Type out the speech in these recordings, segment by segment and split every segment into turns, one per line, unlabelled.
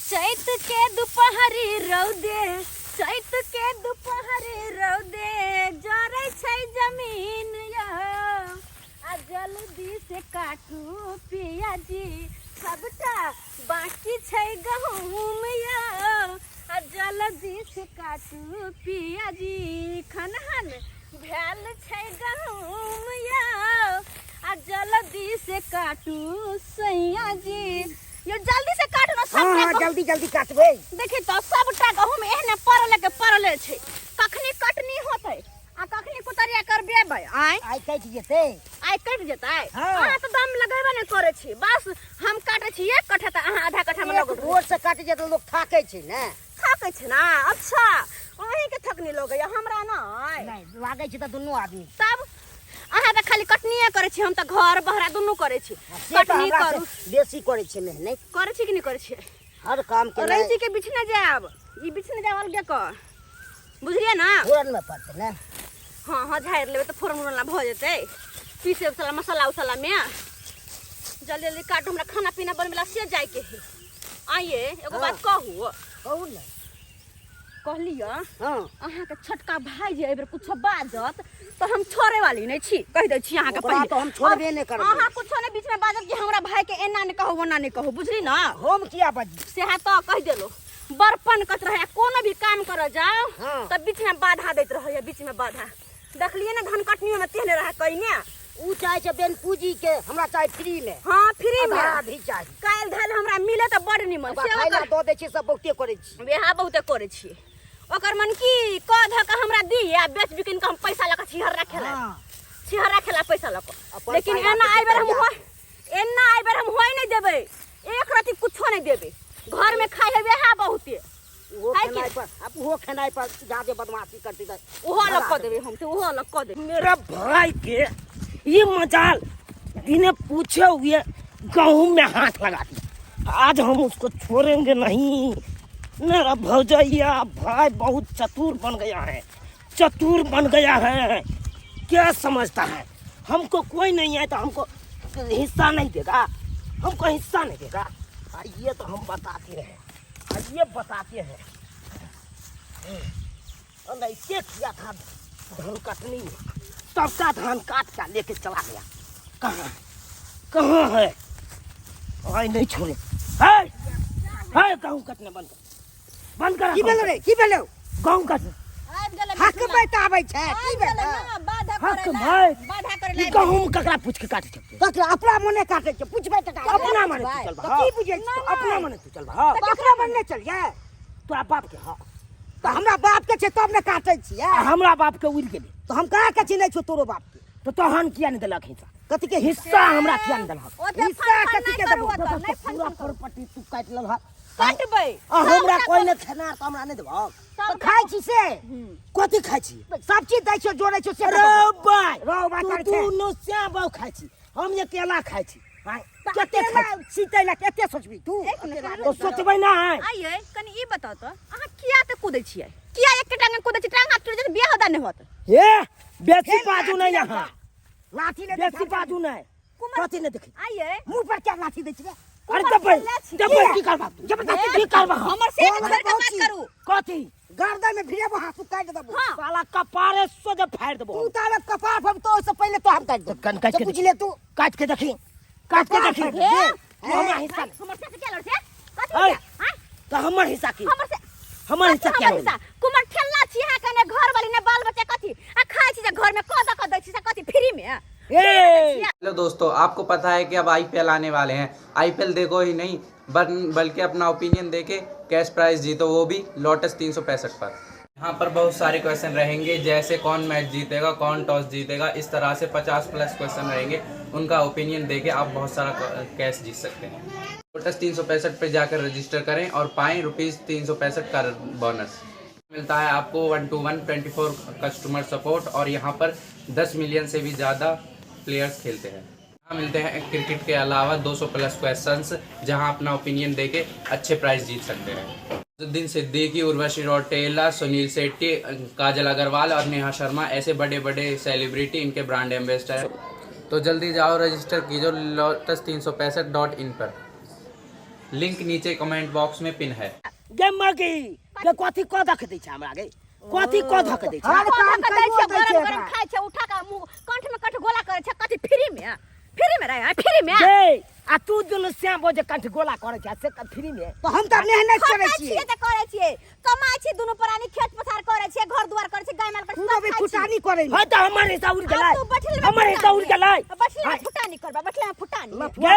चैत के दुपहरी रौदे, चैत के दुपहरी रौदे जरै छै जमीन यौ। आ जल्दी से काटू पिया जी, सबटा बाकी छै गहूम यौ। आ जल्दी से काटू पिया जी, खनहन भेल छै गहूम यौ। आ जल्दी से काटू सैया जी यो, जल्दी से काटू ना सब।
हाँ, जल्दी जल्दी काटबै।
देखी तो सबटा गहूम एहने पड़ले के पड़ले छै, कखनी कटनी होतै आ कखनी कुतरिया करबेबै? आय
आइ कटि जेतै।
आइ कटि जेतै?
हाँ।
अहाँ तऽ दम लगेबे नहि करै छी। बस हम काटै छी एक कट्ठा तऽ अहाँ आधा कट्ठा मे
एक
लगबै।
भोर से काटै छै तऽ लोक थाकै छै ने।
थकै छै ने? अच्छा, अहीँके थकनी लगैया, हमरा नहि?
नहि लागै छै तऽ दुनू आदमी।
तब अहाँ तऽ खाली कटनिये करै छी, हम तऽ घर बहरा दुनू करै छी।
से तऽ
कटनी
हमरा
करू
से बेसी करै छै मेहनत।
करै छी कि नहि करै छियै?
हर काम के
रैची के बिछने जायब, ई बिछने जायब अलगे कऽ, बुझलियै ने?
फोरन मे पड़तै ने।
हाँ, झाड़ि लेबै तऽ फोरन उरन भऽ जेतै, पीसे उसला मसाला उसला में। जल्दी जल्दी काटू, हमरा खाना पीना बनबे ला से जाइके है। आइए एगो बात कहू?
कहू ने।
कहलियै,
हाँ।
अहाँके छोटका भाई जे एहिबेर कुछो बाजत तऽ हम छोड़े वाली नहि छी, कहि दै छी अहाँके
ओकरा
पहिले।
तऽ हम छोड़बे नहि करबै।
अहाँ कुछो नहि बीचमे बाजब कि हमरा भाई के एना नहि कहू, ओना नहि कहू, बुझली ने?
हम किया बाजी?
सएह तऽ कहि देलहुँ। बड़पन करैत रहैया, कोनो भी काम करऽ जाउ तऽ बीचमे बाधा दैत रहैया, बीचमे बाधा। देखलियै ने धान कटनियो मे तेहने रहै कइने।
ऊ चाहे छै बेन पूंजी के, हमरा चाही फ्री में।
हाँ, फ्री में।
आधा आधी चाही।
काल्हि धरि हमरा मिले तऽ बड़ निमन।
ओकरा
सेवा
खाय ला
कर।
दऽ दै छियै, सब बहुते करै छी।
वएह बहुते करै छियै। ओकर मन की कऽ धऽ कऽ हमरा दी आ बेच बिकिन कऽ हम पैसा लऽ कऽ छिहर्रा खेलायब। छिहर्रा खेला पैसा लऽ कऽ।
अपन
लेकिन
फायदा
एना
के
एहि बेर हम
तैयार।
होय, एना एहि बेर हम होय नहि देबै, एक रति कुछो नहि देबै। घर में खाइ है वएह बहुते।
ओहो
है कि
खेनाइ पर, आब ओहो खेनाइ पर जादे बदमाशी करतै तऽ
ओहो अलग कऽ देबै हम, से ओहो अलग कऽ देबै।
मेरा भाई के ये मजाल, बिना पूछे हुए गेहूं में हाथ लगा दिया। आज हम उसको छोड़ेंगे नहीं। मेरा भौजैया भाई बहुत चतुर बन गया है, चतुर बन गया है। क्या समझता है, हमको कोई नहीं है तो हमको हिस्सा नहीं देगा? हमको हिस्सा नहीं देगा? आइए तो हम बताते हैं, आइए बताते हैं। और ऐसे किया था धान कटनी में, सबका धान काट के लेके चला गया। कहाँ है, कहाँ है? आई नहीं छोड़े है, है। गेहूं कटने बंद कर, बंद कर।
की भेलै रे? की भेलै?
गेहूं कटने।
आबि गेलै।
हक बैत आबै छै, की
आबि गेलै
भेलै?
ने बाधा
हक
करै ला।
भाई।
बाधा करै
ई
ला।
गहूम ककरा पूछ के काटे छै?
ककरा अपना मने काटै छै? पुछबै तऽ काटबै।
अपना मने तू चलबा?
तऽ की बुझै छी?
अपना मने तू चलबा?
तऽ अपना मने चलियै।
तोरा बाप के हक?
तऽ हमरा बाप के छै तब ने काटै छियै।
आ हमरा बाप के उड़ि गेलै।
तऽ हम कहाँ के चिन्है छियौ तोरो बाप के?
तऽ तहन किया नहि देलक हिस्सा?
कथी के
हिस्सा हमरा किया नहि देलक?
ओते
हिस्सा
फन फन
कथी
नहि
के
करू
देबौ?
ओतऽ, नहि फन
पूरा
फन करू।
प्रॉपर्टी तू काटि लेलहक।
कटबै।
आ हमरा
सबटा
कोइ नहि खेनार तऽ हमरा नहि देबहक?
तऽ खाइ छी से।
कथी खाइ छी?
सब चीज दै छियौ, जोड़ै छियौ से।
रे बाय
रौ बाय
तू
करै छै।
दुनू श्याम बाबू खाइ छी, हम अकेला खाइ छी। आँय,
तऽ
कते
अकेला
खाइ छी?
सीतै लए कते सोचबी तू?
एक मिनट,
अकेला
तो सोचबै नहि।
आइए कनि ई बताउ तऽ अहाँ किया तऽ कुदै छियै? किया एक टांग कुदै छियै? टांग हाथ टूटि जेतै, बियाह दान नहि होत।
हे, बेसी
फेर
बाजू
लाठी
नहि
लऽ
यहाँ।
लाठी नहि
बेसी
देखा।
बाजू नहि।
कुमार-
कथी नहि देखी?
आइए
मुँह पर क्या लाठी दै छियै?
अरे
कुमार
देबै
खेलने छी।
देबै, की करबा तू?
जबरदस्ती
की करबा?
हमर से
बोल,
छोड़ि कऽ
बहुत
बात
छी।
करू।
कथी?
गर्दन में भिड़ेबो, हाथ काटि देबो।
हाँ।
साला कपारे सोझे फाड़ि देबो।
तू तारे कपार पर तो ओहिसँ पहिले तो हम काटि देबो।
कन काटि के
बुझि ले तू।
काटि के देखी, काटि के देखी।
फाड़ि दे।
तू हमरा हिस्सा ले।
हमर से क्या लड़ छै? कथी
ऐ।
छै? आँय?
तऽ हमर हिस्सा की?
हमर से
हमर हिस्सा
कथी
क्या?
हमर हिस्सा? कुमार ठेला छी अहाँ कने, घर वाली ने बाल बच्चा कथी आ खाइ छी जे घर में कऽ दऽ कऽ दै छी से कथी फ्री में?
ए।
हेलो दोस्तों, आपको पता है कि अब आईपीएल आने वाले हैं। आईपीएल देखो ही नहीं बल्कि अपना ओपिनियन देके कैश प्राइज जीतो, वो भी लोटस 365 पर। यहाँ पर बहुत सारे क्वेश्चन रहेंगे, जैसे कौन मैच जीतेगा, कौन टॉस जीतेगा, इस तरह से 50 प्लस क्वेश्चन रहेंगे। उनका ओपिनियन देके आप बहुत सारा कैश जीत सकते हैं। लोटस 365 पे जाकर रजिस्टर करें और पाएँ ₹365 का बोनस। मिलता है आपको 1 to 1 24 customer support और यहाँ पर 10 मिलियन से भी ज़्यादा प्लेयर्स खेलते हैं। यहाँ मिलते हैं क्रिकेट के अलावा 200 प्लस क्वेश्चंस, जहाँ अपना ओपिनियन देके अच्छे प्राइज जीत सकते हैं। नवाजुद्दीन सिद्दीकी, उर्वशी रौटेला, सुनील शेट्टी, काजल अग्रवाल और नेहा शर्मा ऐसे बड़े बड़े सेलिब्रिटी इनके ब्रांड एम्बेसडर हैं। तो जल्दी जाओ, रजिस्टर कीजिए लोटस 365.in पर। लिंक नीचे कमेंट बॉक्स में पिन है।
गे मगी गे, कथी क धक दै छै हमरा गे? कथी क धक दै छै?
हर काम
कऽ दै
करियो
छै,
दै छै
गरम गरम
एकरा।
खाइ छै, उठा कऽ मुँह कंठ में कंठ गोला करै छै। कथी फ्री में? फ्री में रहे, फ्री में।
गे, आ तू दुनू श्याम जे कंठ गोला करै छै से फ्री में?
तऽ हम तऽ मेहनत करै
खटै
छियै।
छियै तऽ करै छियै, कमाइ छियै, दुनू प्राणी खेत पथार करै छियै, घर दुआर करै छियै, गाय माल करै
तू
छियै,
अभी
सब खाइ छियै।
फुटानी करै
हँ, तऽ हमर हिस्सा उड़ गेलै।
आ तू बैठल में
हमर हिस्सा उड़ गेलै।
बैठले में फुटानी करबा, बैठले में फुटानी।
गे,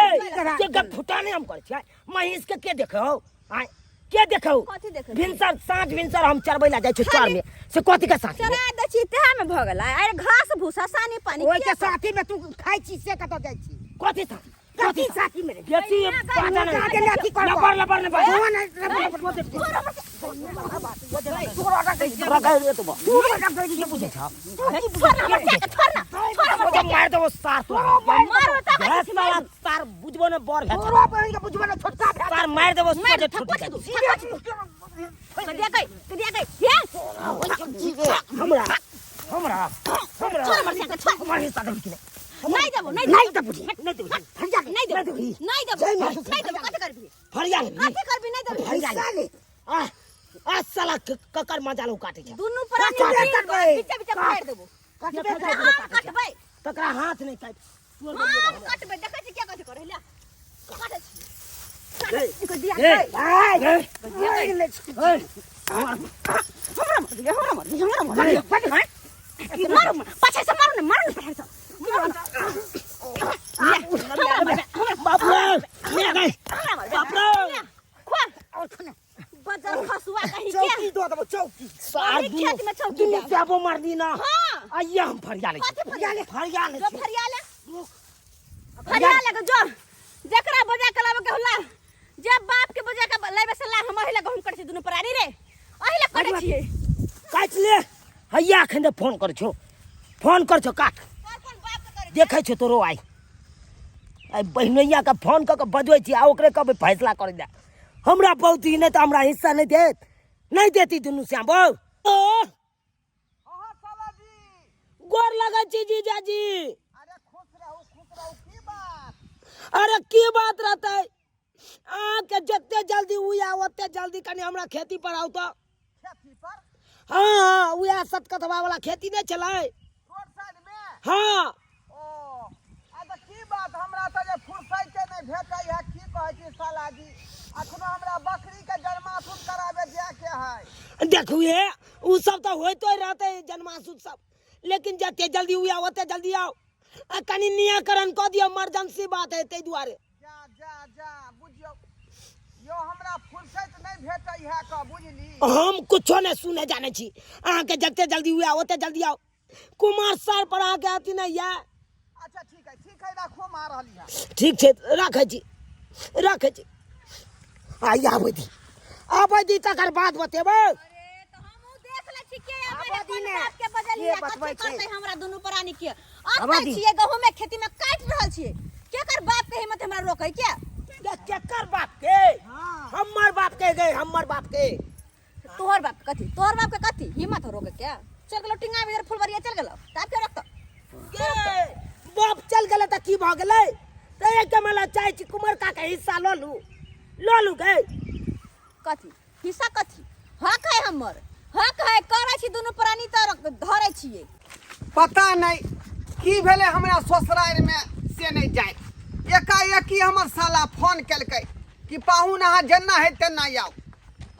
के गे, फुटानी हम करै छियै? महींस के के देखौ आय? के देखौ?
कथी देखै छी?
भिनसर, साँझ भिनसर हम चरबै ला जाइ छियै चर में, से कथी के साथ में?
चरा दै छी तेहा में भऽ गेलै। अरे घास भूसा सानी पानी
ओहि
के
के साथी में तू खाइ छी से कतऽ जाइ छी?
कथी साथी?
कथी साथी में रे?
बेसी बाजा नहीं।
जाके लाठी करबो।
लबर लबर नहीं बाजा।
तोरा नहि-
छोड़ ना हमर चाके, छोड़ ना, छोड़ हमर
ओके, मार देबो सार तोरा।
मारो तऽ
भैंस साला सार बुझबो ने बड़ भेल।
तोरो बहिन के बुझबे ने छोटका भेल।
सार मार देबो।
मार
सोझे
थप्पड़
ठुक
दू, थप्पड़ दू। कदिया गई, कदिया गई, ये
हमरा हमरा हमरा
छोड़ हमर चाके, छोड़।
हमर हिस्सा देबी कि नहीं?
नहीं देबो, नहीं।
नहीं देबो,
नहीं देबी?
फरिया
नहीं देबो,
नहीं देबी?
नहीं देबो, नहीं देबो। कथी करबी?
फरिया लेबी?
कथी करबी? नहीं देबी।
फरिया ले। आ आ साला, ककर मजा लो काटे छै?
दुनू प्राणी
कटबे
मिल
करबै।
कऽ बीचे बीचे फाड़ि देबो।
कटबे
हम
करबै।
कटबै।
तकरा हाथ नहीं काट।
हम कटबै, देखै छी के कथी करै ले। काटै छी, काटै छी। कदिया
ए,
गई,
आइ,
ए,
आइ ले छी।
ए,
हमरा मार दिया, हमरा मार दिया, हमरा मार दिया। मारो, पाछे से मारो ने, मारो ने पाछे से, मारो ने। ले, हमरा मार, हमरा।
बाप रे, ले गए।
हमरा मार।
बाप रे।
खुआ बजर खसुआ कहीं के।
चौकी दऽ देबो, चौकी।
सार
अभी खेत में चौकी
दुनू
दे।
जाबो मार दी ना।
हाँ।
आइया, हम फरिया ले।
कथी फरिया ले?
फरिया ले।
जो फरिया ले, फरिया ले के जो, जकरा बजा के लाबे के होला, जे बाप के बजा के लाबे से ला। हम अहिला गहुम कटै छी दुनू प्राणी रे, अहिला कटै छियै।
काट ले। हैया, अखन तऽ फोन कर छो, फोन कर छो, काट।
कोन कोन बाप के करै?
देखै छो तोरो आइ आइ बहिनैया के फोन कऽ के बजबै छी आ ओकरे कहबै फैसला करै लए। हमरा बहुत ही नहि तऽ हमरा हिस्सा नहि देत, नहि देती दुनू श्याम बौ। ओ गोर लगै छी जीजाजी।
अरे खुश रहू, खुश रहू। की बात?
अरे की बात रहतै, अहाँके जते जल्दी उया ओते जल्दी कनि हमरा खेती पर आउ तऽ।
खेती पर?
हाँ, उएह सतकथवा वाला खेती नहि छलै?
रोड साइड में?
हाँ।
ओ आ तऽ की बात? हमरा तऽ जे फुर्सैते नहि भेटै है। की कहै छी साला जी, अखनो हमरा बकरी के जन्मासुत कराबे जायके है।
देखू हे, उ सब तऽ होइतो रहतै जन्मासुत सब, लेकिन जते जल्दी उया ओते जल्दी आउ आ कनि नियाकरण कऽ दियौ, इमरजेंसी बात है ताहि दुआरे।
जा जा जा, बुझियौ यो हमरा फुर्सैत नहि भेटै है कऽ, बुझली?
हम कुछो नहि सुने जानै छी, अहाँके जते जल्दी हुए ओते जल्दी आउ। कुमार सर पर अहाँके अथी नहि यऽ।
अच्छा ठीक है, ठीक है, राखो, हम आ रहली है।
ठीक छै, राखै छी, राखै छी। आइ आबै दी, आबै दी, तकर बाद बतेबै।
अरे तऽ हमहूँ देख लै छी के आबै है,
आबादी
कोन
ने
बाप के बजलियै,
के बतबै
कथी
छै?
करतै हमरा दुनू प्राणी के। अतै
आबादी।
छियै गहूँम में खेती में काटि रहल छियै, केकर बाप के हिम्मत हमरा रोकै के?
केकर बाप के? हमर बाप के गए, हमर बाप के।
तोहर बाप के कथी? तोहर बाप के कथी हिम्मत हो रोके के? चल गेलो टिंगा इधर फुलबरिया चल गेलो, तब के रोकतो?
गे, बाप चल गेलै तऽ की भऽ गेलै? तऽ एक मला चाहै छी कुमार काके हिस्सा लऽ लू, लऽ लू गे।
कथी हिस्सा? कथी हक है? हमर हक है, करै छी दुनू प्राणी तऽ धरै छियै।
पता नहि की भेलै हमरा ससुरारिमे से नहि जाय। एकाएकी हमर साला फोन केलकै कि पाहुन, अहाँ जेना है तेना आउ।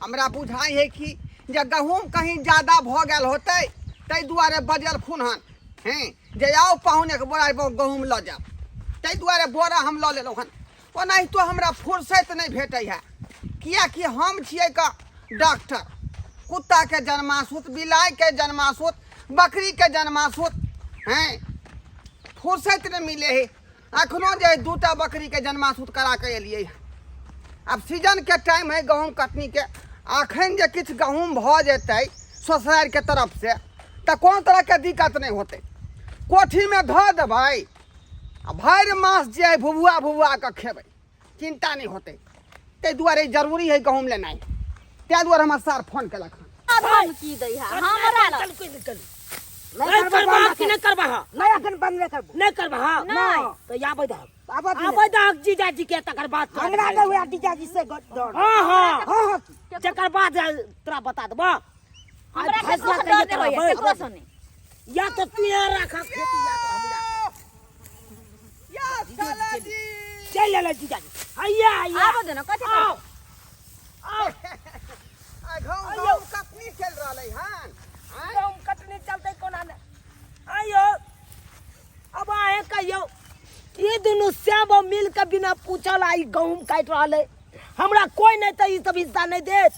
हमरा बुझाइ है कि जे गहूँम कहीं ज्यादा भऽ गेल होतै, ताहि दुआरे बजलखुन हन हेँ जे आउ पाहुन, एक बोरा गहूँम लऽ जाउ। ताहि दुआरे बोरा हम लऽ लेलहुँ हन। ओनाहितो हमरा फुर्सैत नहि भेटै है, किएकि हम छियै का डॉक्टर। कुत्ताके जन्मासूत, बिलाइके जन्मासूत, बकरीके जन्मासूत हैं, फुर्सैत नहि मिले है। अखनो जे है दूटा बकरीके जन्मासूत करा के एलियै हँ। आब सीजनके टाइम है गहूँम कटनीके। अखन जे किछु गहूँम भऽ जेतै ससुरारिके तरफसँ तऽ कोनो तरहके दिक्कत नहि होतै। कोठीमे धऽ देबै आ भरि मास जे है भुभुआ भुभुआ कऽ खेबै, चिन्ता नहि होतै। ताहि दुआरे जरूरी है गहूँम लेनाइ, ताहि दुआरे हमर सार फोन केलक हन।
धमकी दै है हमरा लग।
चल, कोई निकल
नहि
नहीं
करबै
करबा
बंद
कि नहि करबा?
नहि, अखन बंद नहि करबो।
नहि करबा?
नहि।
तऽ आबै दहक।
आबऽ दिहे।
आबै दहक जीजाजी के तकर बाद तोरा
हमरा
देखाइ
नहि हुए जीजाजी से डर।
हाँ हाँ
हाँ हाँ की।
तकर बाद तोरा बता देबो। आइ
हमरा
फैसला
केकरो से
करिए
डर
तोरा
नहि होइए,
बैठ।
केकरो से नहि।
या तो तू यहाँ राखा खेती या तो हमरा।
या साला जी
चल ले जीजाजी आइया आइया।
आबऽ दे ना, कथी
आओ
करबै?
आओ।
आ घाव घाव कटनी चल रहलै हन आँय?
गहूम कटनी चलते कोना ने। आइयो अब अहें कहियो ई दुनू श्याम मिल के बिना पूछल आई गहूम काटि रहल है। हमरा कोई नहीं तऽ ई सब हिस्सा नहीं देत।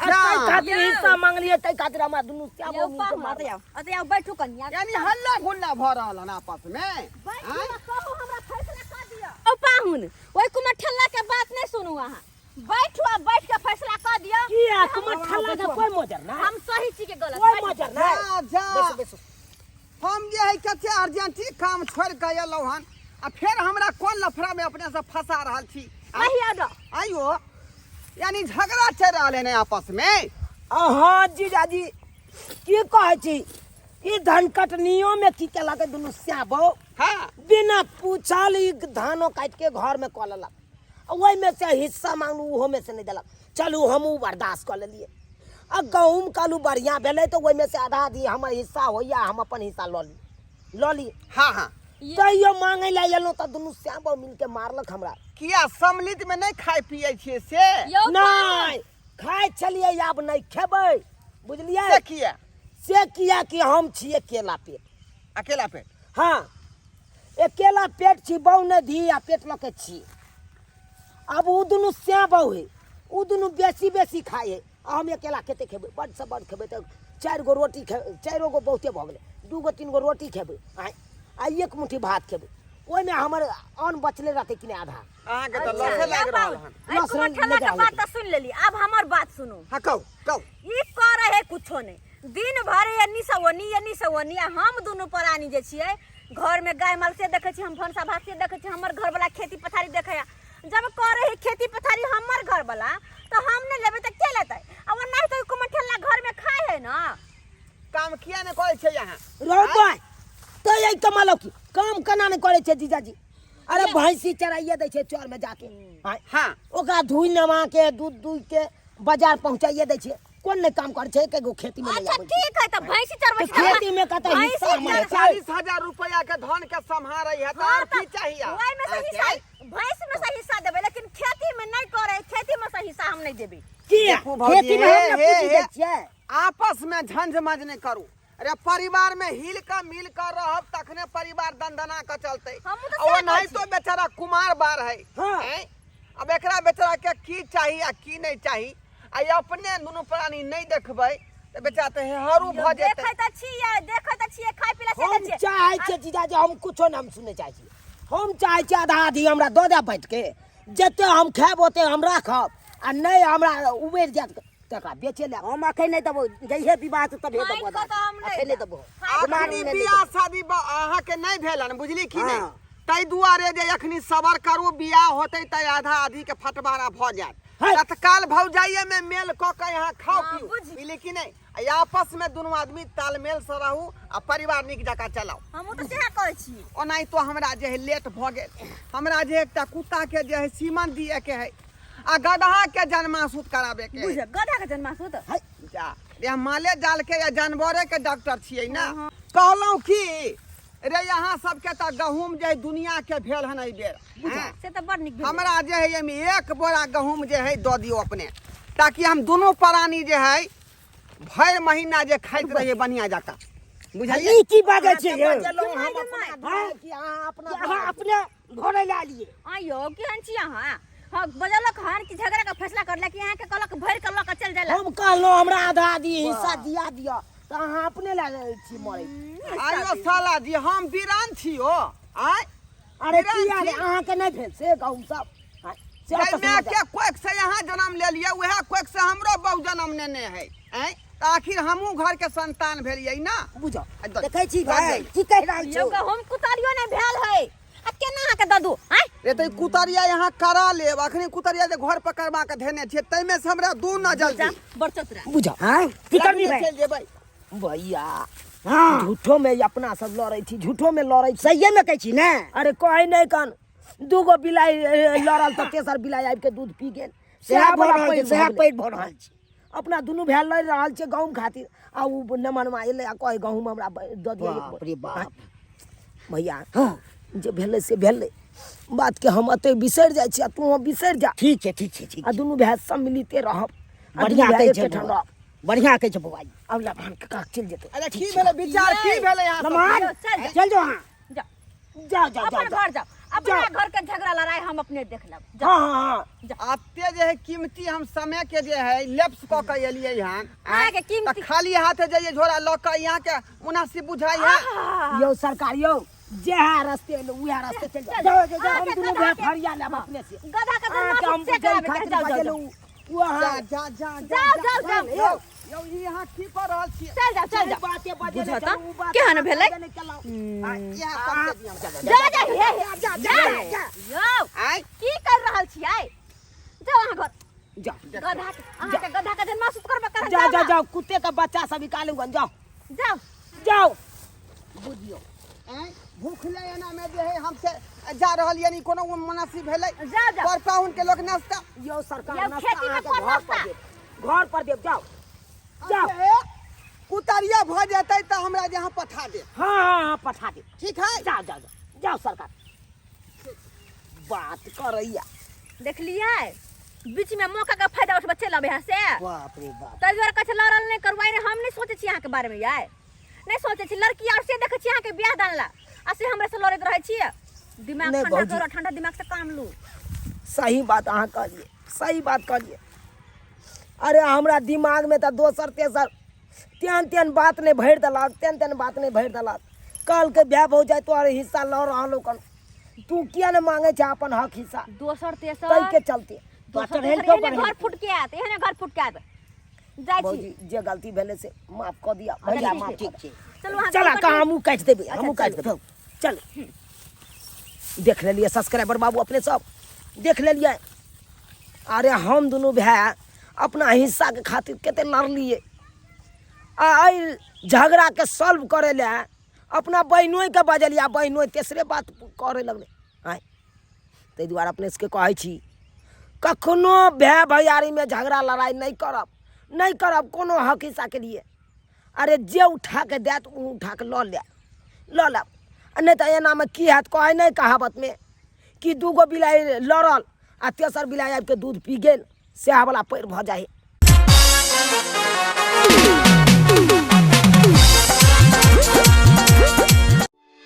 आ
जा।
ताहि खातिर
यौ।
हिस्सा मांगलियै ताहि खातिर हमरा दुनू श्याम
यौ
मिल के
पाहुन,
मारलक।
अतऽ आउ, अतऽ आउ, बैठू कनिया।
यानी हल्ला गुल्ला भऽ रहल हन आपस में।
बैठू
आँय?
आ कहू हमरा फैसला कऽ दिअ। ओ पाहुन, ओहि कुमरठल्ला के बात नहि सुनू अहाँ। बैठू आ बैठ के फैसला कऽ दिअ।
किया कुमार ठल्ला के कोई मोजर ना?
हम सही छी के गलत?
कोई
बैठू।
मोजर ना।
जा जा।
बैसू बैसू।
हम जे है कते अर्जेंटी काम छोड़ के एलहुँ हन आ फेर हमरा कोन लफड़ा में अपने से फंसा रहल छी?
कहिया दो।
आइयो यानी झगड़ा चल रहल है ने आपस में।
अहाँ जीजाजी की कहै छी ई धान कटनियो में की केलक दुनू श्याबो?
हाँ।
बिना पूछल ई धानो काटि के घर में कऽ लेलक। ओहिमे से हिस्सा मांगलू ओहो में से नहीं देलक। चलू हमहूँ बर्दाश्त कऽ लेलियै। आ गहूँम कहलू बढ़िआँ भेलै तऽ ओहिमे से आधा आधी हमर हिस्सा होइए, हम अपन हिस्सा लऽ ली लऽ ली।
हाँ हाँ।
तैयो मांगै लए एलहुँ तऽ दुनू श्यामो मिलके मारलक हमरा।
किया सम्मिलित में नहीं खाय पियै छियै से?
यौ
नहि खाइ छलियै, आब नहि खेबै, बुझलियै?
से किया?
से किया कि हम छियै अकेला पेट।
अकेला पेट?
हाँ अकेला पेट छी, बहु नहि धी आ पेट लऽ के छी। आब ओ दुनू श्याम बहु है, ओ दुनू बेसी बेसी खाइ है, आ हम अकेला कते खेबै? बड से बड खेबै तऽ 4 गो रोटी खे, 4 गो बहुते भऽ गेलै, 2 गो 3 गो रोटी खेबै आ 1 मुट्ठी भात खेबै, ओहिमे हमर अन्न बचले रहतै कि नहि आधा?
अहाँके तऽ लसे लागि रहल हन।
एहि
लस
कुमरठल्ला के
लागि
बात तऽ सुनि लेली, आब हमर बात सुनू।
हाँ कहू कहू।
ई करै है कुछो नहि, दिन भर एन्नी से ओन्नी एन्नी से ओन्नी, आ हम दुनू प्राणी जे छियै घर में गाय माल से देखै छी, हम भनसा भात से देखै छी, हमर घरवाला खेती पथारी देखै है। जब करै है खेती पथारी हमर घरवाला तऽ हम नहि लेबै तऽ के लेतै? आ ओ नहि तऽ कुमरठल्ला घर में खाय है ना।
काम किया नहि करै छै अहाँ?
रौ भाय तऽ एहि कमालो की काम केना नहि करै छै जीजाजी? अरे भैंसी चराइए दै छै चौर में जाके।
हाँ।
ओकरा धोइ नवा के दूध दूध के बाजार पहुंचाइए दै छै। कोन नहि काम करै छै? एके गो खेती में नहि
अच्छा
आबै छै।
ठीक है, तऽ भैंसी चरबै
तऽ
छै तऽ
खेती में कतऽ
भैंसी
हिस्सा हमर
चरबै
छै?
40,000 रुपया के धन के सम्हारै है तऽ
हाँ,
आर की
तऽ
चाहिए?
ओहि में से हिस्सा, भैंस में से हिस्सा देबै, लेकिन खेती में नहि करै, खेती में से हिस्सा हम नहि देबै।
किया?
देखू भौजी,
खेती में हम
हे,
ने पूछी
हे,
दै छियै।
आपस में झंझ मझ नहि करू। अरे परिवार में हिल के मिल कर रहब तखने परिवार दंदना के चलते।
हमहूँ तऽ
आ
सएह
ओनाहि
कहै
तो बेचारा कुमार बार है।
हाँ।
हैं? अब एकरा बेचारा के की चाही आ की नहीं चाही, आ ई अपने दुनू प्राणी नहीं देखबै तऽ बेचारा तऽ हेहरू भऽ जेतै।
देखै तऽ छियै, देखै तऽ छियै, खाय पीला से
हम
तऽ छियै।
चाहै छियै जीजाजी, हम कुछो नहि हम सुनै चाहै छियै। हम चाहै छियै आधा आधी हमरा दऽ दे बाँटि के, जते हम खायब ओते हम राखब, आ नहि हमरा उबरि जायत तकरा बेचे ले।
हम अखन नहि देबो, जइहे विवाह तऽ तबे
फाइन
देबो।
कऽ तऽ हम नहि
अखन नहि
देब।
देबो।
अखनी बियाह शादी अहाँके नहि भेल हन, बुझली कि नहि?
हाँ।
ताहि दुआरे जे अखनी सबर करू, बियाह होतै तऽ आधा आधी के फटवारा भऽ जायत।
है।
तत्काल भौजाइये में मेल कऽ के यहाँ खाउ
हाँ,
पीऊ,
बुझी।
बुझली कि नहि? आ आपस में दुनू आदमी तालमेल से रहू आ परिवार नीक जकाँ चलाउ।
हमहूँ तऽ सएह कहै छी।
ओनाहितो हमरा जे है लेट भऽ गेल, हमरा जे एकटा कुत्ता के जे है सीमन दिए के है आ गदहा के जन्मासूत कराबे के है।
बुझ गदहा के जन्मासूत?
जा रे, हम माले जाल के या जानवरे के डॉक्टर छियै ना। कहलहुँ की रे, यहाँ सबके तऽ गहूम जे है दुनिया के भेल हन एहि बेर। हैं?
से तऽ बड़ नीक भेल।
हमरा जे है एहिमे 1 बोरा गहूम जे है दऽ दियौ अपने, ताकि हम दुनू प्राणी जे है भरि महीना जे खाइत रहियै बढ़िया जकाँ, बुझलियै?
ई की बाजै छियै यौ?
बजेलहुँ हम अपना दुआरे कि अहाँ अपना
अहाँ अपने घरे लए लियै।
आइयो केहन छी अहाँ? हाँ बजलक हन कि झगड़ा के फैसला करलक कि अहाँके कहलक भरि के लऽ के चलि जाय लए।
हम कहलहुँ हमरा आधा आधी हिस्सा दिया दिअ तऽ अहाँ अपने लए लै छी मरै।
आइयो साला जी हम वीरान छी हो। आँय?
अरे
वीरान
किया रे,
छी।
अहाँके नहि भेल से गहूम सब? आँय, से
जाहि
तऽ
माय
सुनल
के कोख से यहाँ जन्म लेलियै उएह कोख से हमरो बहु जन्म नेने है। आँय? तऽ आखिर हमहूँ घर के संतान भेलियै ना।
बुझऽ।
देखै छी भाई की कहि रहल
यौ
छौ?
गहूम कुतारियो नहि भेल है, आ केना अहाँके दऽ दू? आँय?
रे तऽ ई कुतरिया यहाँ करा लेब, अखनी कुतरिया जे घर पर करबा के धेने छियै ताहिमे से हमरा दू न जल्दी।
बड़ चतुरा।
बुझऽ।
हाँ? की करबी भाई?
चलि जेबै।
भैया
हाँ।
झूठो में अपना सब लड़ै छी, झूठो में लड़ै छी।
सहिए में कहै छी ने?
अरे कहै नहि कन दूगो बिलाइ लड़ल तऽ तेसर बिलाइ आबि के दूध पी गेल।
सएह
सएह
भऽ
बला
रहल छै,
पैघ
सएह
भऽ गेलै।
पैघ भऽ रहल छै।
अपना दुनू भाय लड़ि रहल छै गहूँम खातिर, आ ओ नमनवा एलै आ कहै गहूँम हमरा दऽ दिअ।
बाप रे बाप।
भैया,
हँ,
जे भेलै से भेलै, बातके हम एतै बिसरि जाइ छी आ तू बिसरि जा।
ठीक छै, ठीक छै, ठीक।
आ दुनू भाय सम्मिलिते रहब आ दुनू
बढ़िआँ
भाय
कहै छै
एकेठाम
बौआ।
रहब।
बढ़िआँ कहै छै बौआ।
आब लभान काका चलि जेतै।
अरे की भेलै विचार, की भेलै यहाँ सबके?
नमन,
चल जा।
चल जाओ अहाँ।
जाओ।
जाओ जाओ।
अपन
जाओ
घर जाओ, अपना घर के झगड़ा लड़ाई हम अपने देख लेब, जाओ।
हाँ हाँ हाँ।
एते जे है कीमती हम समय के जे है लेप्स कऽ के एलियै हन,
अहाँके कीमती-
तऽ खाली हाथे जइयै झोरा लऽ कऽ, यहाँ के मुनासिब बुझाइ है?
यौ सरकार यौ, जेहा रस्ते एलहुँ उएह रस्ते चलि जाउ। जाउ, जाउ, जाउ, हम दुनू भाय फरिया लेब अपने से।
गधा के
अहाँके हम
से
जाहि
कराबे
खातिर
जाओ, जाओ,
बजेलहुँ ओ अहाँ
जा जा जा।
जाओ जाओ जाओ।
यौ यौ, ई अहाँ की कऽ रहल छियै?
चल जाओ, चल जाओ।
बाते बजेने
बुझत
छलहुँ, उ बात
केहन भेलै?
बजेने केलहुँ।
इएह सब के दियौ।
जा जा, हे हे,
जा,
जा
जा,
यौ।
आँय?
की कर रहल छियै? जाओ अहाँ घर।
जाओ।
गधा के, अहाँ के गधा के जन्म महसूस करबे करत।
जाओ जाओ
ना।
जाओ, कुत्ते का बच्चा सब निकालू, जाओ।
जाओ।
जाओ, बुझियो।
आँय, भूखले एना में जे है हम से जा रहल यानी कोनो मुनासिब भेलै?
जाओ जाओ।
पर पाहुन के लोक नाश्ता
यौ सरकार,
यौ,
नाश्ता
खेती में
अहाँके
कोन
घर पर
नाश्ता?
देब, घर पर देब, जाओ जाओ।
अरे, कुतरिया भऽ जेतै तऽ हमरा जे अहाँ पठा देब।
हाँ हाँ हाँ, पठा देब।
ठीक है।
जाओ जाओ जाओ जाओ सरकार, बात करैया।
देखलियै, बीच में मौका के फायदा उठबै चलि अबै यहाँ से।
बाप रे बाप।
ताहि दुआरे कहै छै लड़ल नहि करू। आइ हम नहि सोचै छी अहाँके बारे में यार, नहि सोचै छी। लड़की आर से देखै छी अहाँके बियाह दान ला, आ से हमरे से लड़ैत रहै छियै। दिमाग
नहि
ठंडा
भौजी।
करू, ठंडा दिमाग से काम लू।
सही बात अहाँ कहलियै, सही बात कहलियै। अरे हमरा दिमागमे तऽ दोसर तेसर तेहन तेहन बात नहि भरि देलक, तेहन तेहन बात नहि भरि देलक। कहलकै भाय भौजाइ तोहर हिस्सा लऽ रहल हो, तू किया ने मांगै छै अपन हक हिस्सा?
दोसर तेसर
ताहिके चलते
दोसर
चढ़ेल
तेसर
तो
एहने
बढ़ेल।
घर फुट के आयत, एहने घर फुट के आयत। जाइ छी।
भौजी, जे गलती भेलै से माफ कऽ दिअ भैया,
ठीक
माफ
छै।
ठीक छै।
चलू अहाँ।
चला कहाँ, हमहूँ काटि देबै, हमहूँ
अच्छा,
काटि देबै, चल। देख लेलियै सब्सक्राइबर बाबू, अपने सब देख लेलियै। अरे हम दुनू भाय अपना हिस्साके खातिर कते लड़लियै, आ एहि झगड़ाके सॉल्व करै लए अपना बहिनोइके बजलियै, आ बहिनोइ तेसरे बात करे लगलै। आँय, ताहि दुआरे अपने सबके कहै छी, कखनो भाय भैयारीमे झगड़ा लड़ाइ नहि करब, नहि करब कोनो हक हिस्साके लिए। अरे जे उठा के देत ओ उठा के लऽ लेब, लऽ लेब, आ नहि तऽ एनामे की हैत? कहै नहि कहावतमे कि दूगो बिलाइ लड़ल आ तेसर बिलाइ आबि कऽ दूध पी गेल, सएह वला पैर भऽ जाइ।